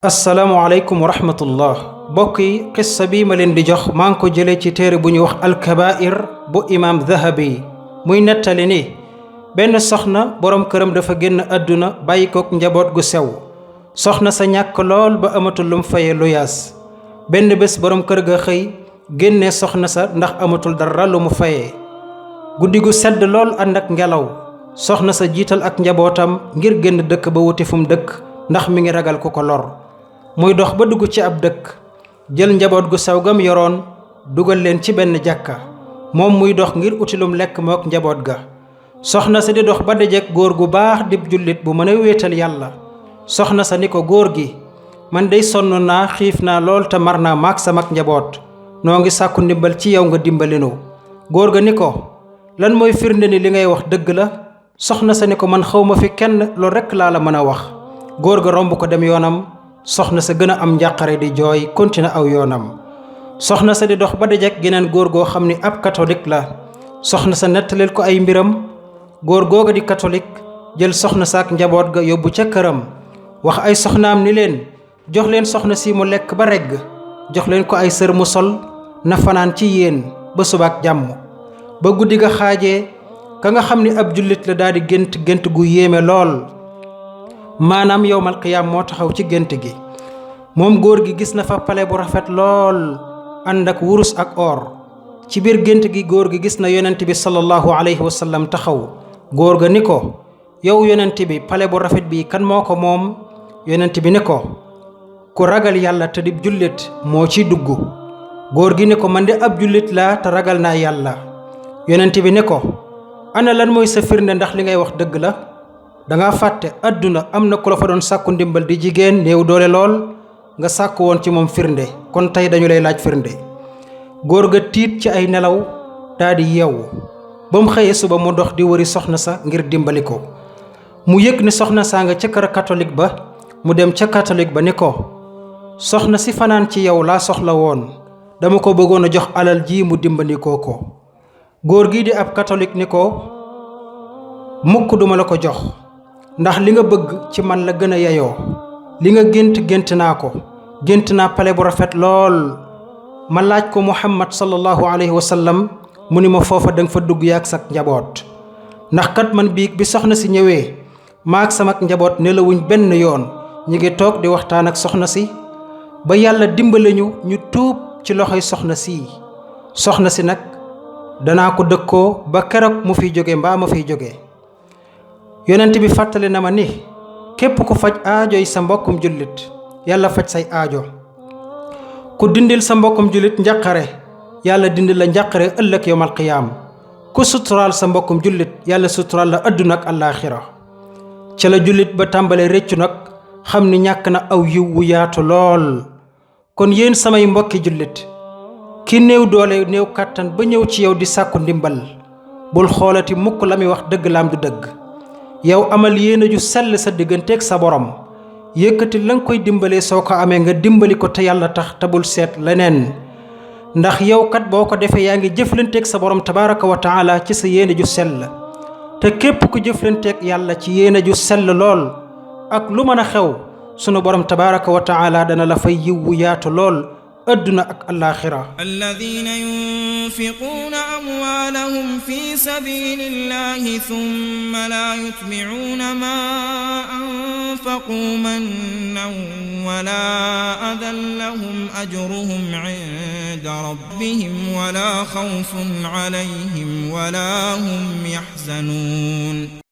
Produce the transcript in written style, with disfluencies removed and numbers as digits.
asalaamualeykum wa rahmatullah bokk yi qissa bi ma leen di jox maa ngi ko jëlee ci téere bu ñuy wax alkabair bu imaam Dahabi muy nettali ni benn soxna boroom këram dafa génn àdduna bàyyi kook njaboot gu sew soxna sa ñàkk lool ba amatul lum faye lu yaas benn bés boroom kër ga xëy génne soxna sa ndax amatul dara lu mu fayee guddi gu sedd lool ànd ak ngelaw soxna sa jiital ak njabootam ngir génn dëkk ba wuti fu mu dëkk ndax mi ngi ragal ku ko lor muy dox ba dugg ci ab dëkk jël njaboot gu sew gam yoroon dugal leen ci benn jàkka moom muy dox ngir utilum lekk mook njaboot ga soxna sa di dox ba dajeek góor gu baax dib jullit bu mën a wéetal yàlla soxna sa ni ko góor gi man dey sonn naa xiif naa lool te mar naa maak samak njaboot noo ngi sàkku ndimbal ci yow nga dimbalinu góor ga ni ko lan mooy firnde ni li ngay wax dëgg la soxna sa ni ko man xawma fi kenn loolu rekk laa la mën a wax góor ga romb ko dem yoonam soxna sa gën a am njàqare di jooy continué aw yoonam soxna sa di dox ba dajeek geneen góor goo xam ni ab catholique la soxna sa nettaleel ko ay mbiram góor googa di catholique jël soxna sa ak njaboot ga yóbbu ca këram wax ay soxnaam ni leen jox leen soxna si mu lekk ba regg jox leen ko ay sër mu sol na fanaan ci yéen ba subaak jàmm ba guddi ga xaajee ka nga xam ni ab jullit la daal di gént gu yéeme lool maanaam yowmal qiyaam moo taxaw ci gént gi moom góor gi gis na fa pale bu rafet lool ànd ak wurus ak or ci biir gént gi góor gi gis na yonent bi sallallahu alayhi wa sallam taxaw góor ga ni ko yow yonent bi pale bu rafet bi kan moo ko moom yonent bi ni ko ku ragal yàlla te di jullit moo ci dugg góor gi ni ko man de ab jullit laa te ragal naa yàlla yonent bi ni ko ana lan mooy sa firnde ndax li ngay wax dëgg la danga fàtte àdduna am na ku la fa doon sàkku ndimbal di jigéen néew doole lool nga sàkku woon ci moom firnde kon tey dañu lay laaj firnde góor ga tiit ci ay nelaw daa di yeewu ba mu xëyee suba mu dox di wëri soxna sa ngir dimbali ko mu yëg ni soxna saa nga ca kër catholique ba mu dem ca catholique ba ni ko soxna si fanaan ci yow laa soxla woon dama ko bëggoon a jox alal ji mu dimbandikoo ko góor gi di ab catholique ni ko mukk duma la ko jox ndax li nga bëgg ci man la gën a yeyoo li nga gént naa ko gént naa pale bu rafet lool ma laaj ko muhammad sallallahu alayhi wa sallam mu ni ma foofa danga fa dugg yaak sak njaboot ndax kat man biig bi soxna si ñëwee maak samak njaboot nelawuñ benn yoon ñi ngi toog di waxtaan ak soxna si ba yàlla dimbale ñu tuub ci loxoy soxna si nag danaa ko dëkkoo ba keroog mu fiy jóge mbaa ma fiy jóge yonent bi fàttali na ma ni képp ku faj aajoy sa mbokkum jullit yàlla faj say aajo ku dindil sa mbokkum jullit njàqare yàlla dindil la njàqare ëllëg yowmal qiyaam ku suturaal sa mbokkum jullit yàlla suturaal la àdduna ak àllaaxira ca la jullit ba tàmbale réccu nag xam ni ñàkk na aw yiw wu yaatu lool kon yéen samay mbokki jullit ki néew doole néew kàttan ba ñëw ci yow di sàkku ndimbal bul xoolati mukk la muy wax dëgg laam du dëgg yow amal yéene ju sell sa digganteeg sa borom yëkkati la nga koy dimbalee soo ko amee nga dimbali ko te yàlla tax te bul seet leneen ndax yow kat boo ko defee yaa ngi jëflanteeg sa borom tabaraka wa taala ci sa yéene ju sell te képp ku jëflanteeg yàlla ci yéene ju sell lool ak lu mën a xew sunu borom tabaraka wa taala dana la fay yiw wu yaatu lool أدنى الآخرة الذين ينفقون أموالهم في سبيل الله ثم لا يتبعون ما أنفقوا منا ولا أذى لهم أجرهم عند ربهم ولا خوف عليهم ولا هم يحزنون